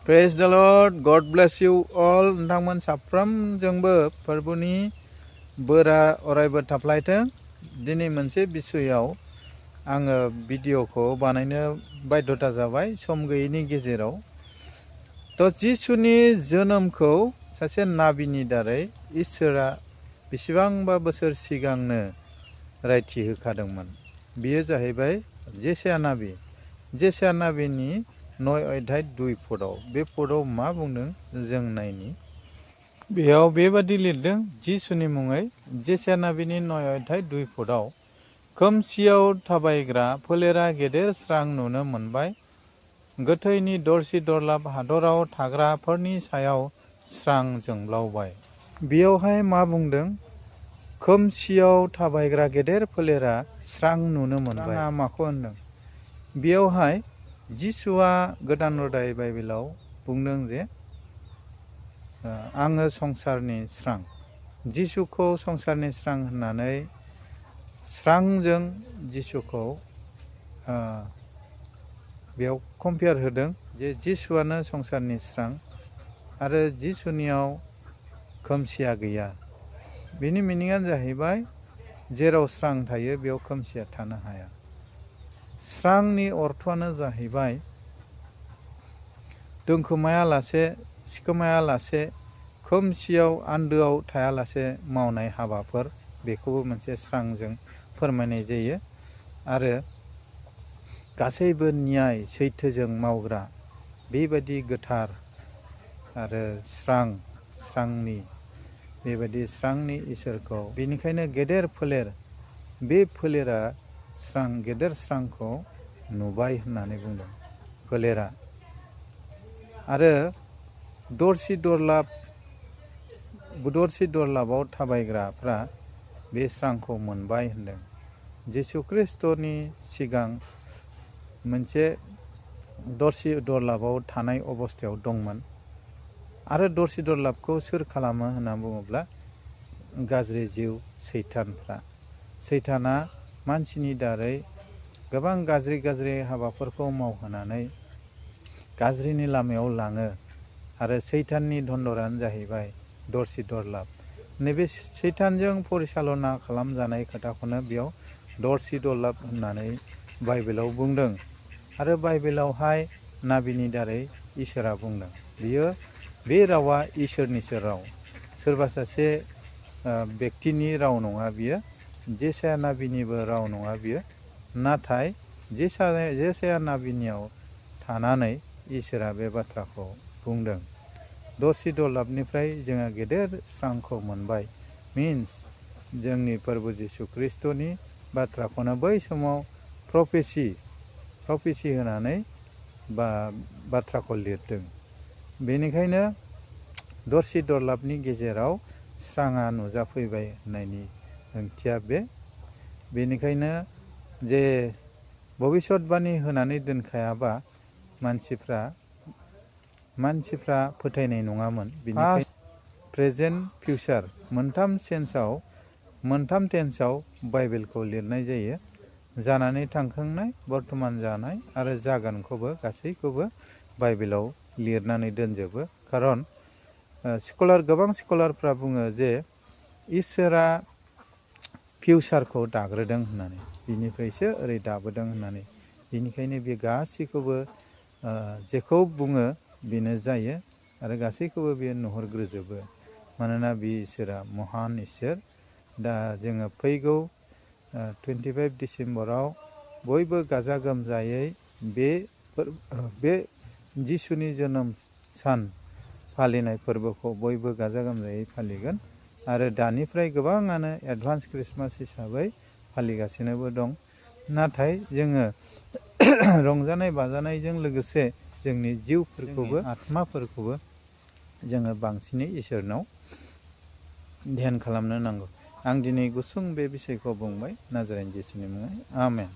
Praise the Lord. God bless you all. नोंथांमोन साफ्रोमजोंबो फोरबोनि बोरा अरायबो थाफ्लायथों। दिनै मोनसे बिसयाव आङो भिडिअखौ बानायनो बाध्यता जाबाय सम गैयैनि गेजेराव। जिसुनि जोनोमखौ सासे नाबिनि दारै इसोरा बेसेबांबा बोसोर सिगांनो रायथि होखादोंमोन। बेयो जाहैबाय जेसाया नाबि। जेसाया नाबिनि 9 अध्याय 2 पदआव। बे पदआव मा बुंदों जों नायनि। बेयाव बेबादि लिरदों जिसुनि मुङै जेसाया नाबिनि 9 अध्याय 2 पदआव। खोमसियाव थाबायग्रा फोलेरा गेदेर स्रां नुनो मोनबाय। गोथैनि दरसि दरलाब हादराव थाग्राफोरनि सायाव स्रां जोंब्लावबाय। बेयावहाय मा बुंदों? खोमसियाव थाबायग्रा गेदेर फोलेरा स्रां नुनो मोनबाय। माखौ होनदों? बेयावहाय जिसुआ गोदान रादाय बाइबेलाव बुंदों जे आङो संसारनि स्रां। जिसुखौ संसारनि स्रां होननानै स्रांजों जिसुखौ बेयाव कम्पेयार होदों जे जिसुआनो संसारनि स्रां आरो जिसुनियाव खोमसिया गैया। बेनि मिनिङानो जाहैबाय जेराव स्रां थायो बेयाव खोमसिया थानो हाया। स्रांनि अर्थआनो जाहैबाय दोनखोमायालासे सिखोमायालासे खोमसियाव आन्दोआव थायालासे मावनाय हाबाफोर, बेखौबो मोनसे स्रांजों फोरमायनाय जायो। आरो गासैबो न्याय सैथोजों मावग्रा बेबायदि गोथार आरो स्रांनि बेबायदि स्रांनि इसोरखौ, बेनिखायनो गेदेर फोलेर, बे फोलेरा स्रां गेदेर स्रांखौ नुबाय होननानै बुंदों फोलेरा। आरो दरसि दरलाबाव थाबायग्राफ्रा बे स्रांखौ मोनबाय होनदों। जिसु ख्रिस्ट'नि सिगां मोनसे दरसि दरलाबाव थानाय अबस्थायाव दंमोन। आरो दरसि दरलाबखौ सोर खालामो होनना बुङोब्ला गाज्रि जिउ सैतानफ्रा। सैताना मानसिनि दारै गोबां गाज्रि हाबाफोरखौ मावहोनानै गाज्रिनि लामायाव लाङो। आरो सैताननि दन्दरानो जाहैबाय दरसि दरलाब। नैबे सैतानजों परिसालना खालामजानाय खोथाखौनो बेयाव दरसि दरलाब होननानै बाइबेलाव बुंदों। आरो बाइबेलावहाय नाबिनि दारै इसोरा बुंदों। बे रावा इसोरनिसो राव, सोरबा सासे व्यक्तिनि राव नङा बियो। जेसाया नाबिनिबो राव नङा बियो। नाथाय जेसाया नाबिनियाव थानानै इसोरा बे बाथ्राखौ बुंदों। दरसि दरलाबनिफ्राय जोङो गेदेर स्रांखौ मोनबाय। मिन्स जोंनि फोरबो जिसु ख्रिस्ट'नि बाथ्राखौनो बै समाव प्रफेसि होनानै बाथ्राखौ लिरदों। बेनिखायनो दरसि दरलाबनि गेजेराव स्राङा नुजाफैबाय होननायनि ओंथिया बे। बेनिखायनो जे भबिष्यतबाणी होनानै दोनखायाबा मानसिफ्रा फोथायनाय नङामोन। पास्ट, प्रेजेन्ट, फिउचार मोनथाम टेन्सआव बाइबेलखौ लिरनाय जायो। जानानै थांखांनाय, बर्थमान जानाय आरो जागोनखौबो गासैखौबो बाइबेलाव लिरनानै दोनजोबो। खारन गोबां स्कलारफ्रा बुङो जे इसोरा फिउचारखौ दाग्रोदों होननानै, बिनिफ्रायसो ओरै दाबोदों होननानै। बेनिखायनो बे गासैखौबो जेखौ बुङो बेनो जायो आरो गासैखौबो बेयो नुहुरग्रोजोबो। मानोना बे इसोरा महान इसोर। दा जोङो फैगौ 25 डिसेम्बराव बयबो गाजा गोमजायै बे जिसुनि जोनोम सान फालिनाय फोरबोखौ बयबो गाजा गोमजायै फालिगोन। आरो दानिफ्राय गोबाङानो एडभान्स ख्रिस्टमास हिसाबै फालिगासिनोबो दं। नाथाय जोङो रंजानाय बाजानायजों लोगोसे जोंनि जिउफोरखौबो, आत्माफोरखौबो जोङो बांसिनै इसोरनाव ध्यान खालामनो नांगौ। आं दिनै गुसुं बे बिषयखौ बुंबाय। नाजारेन जिसुनि मुङै आमेन।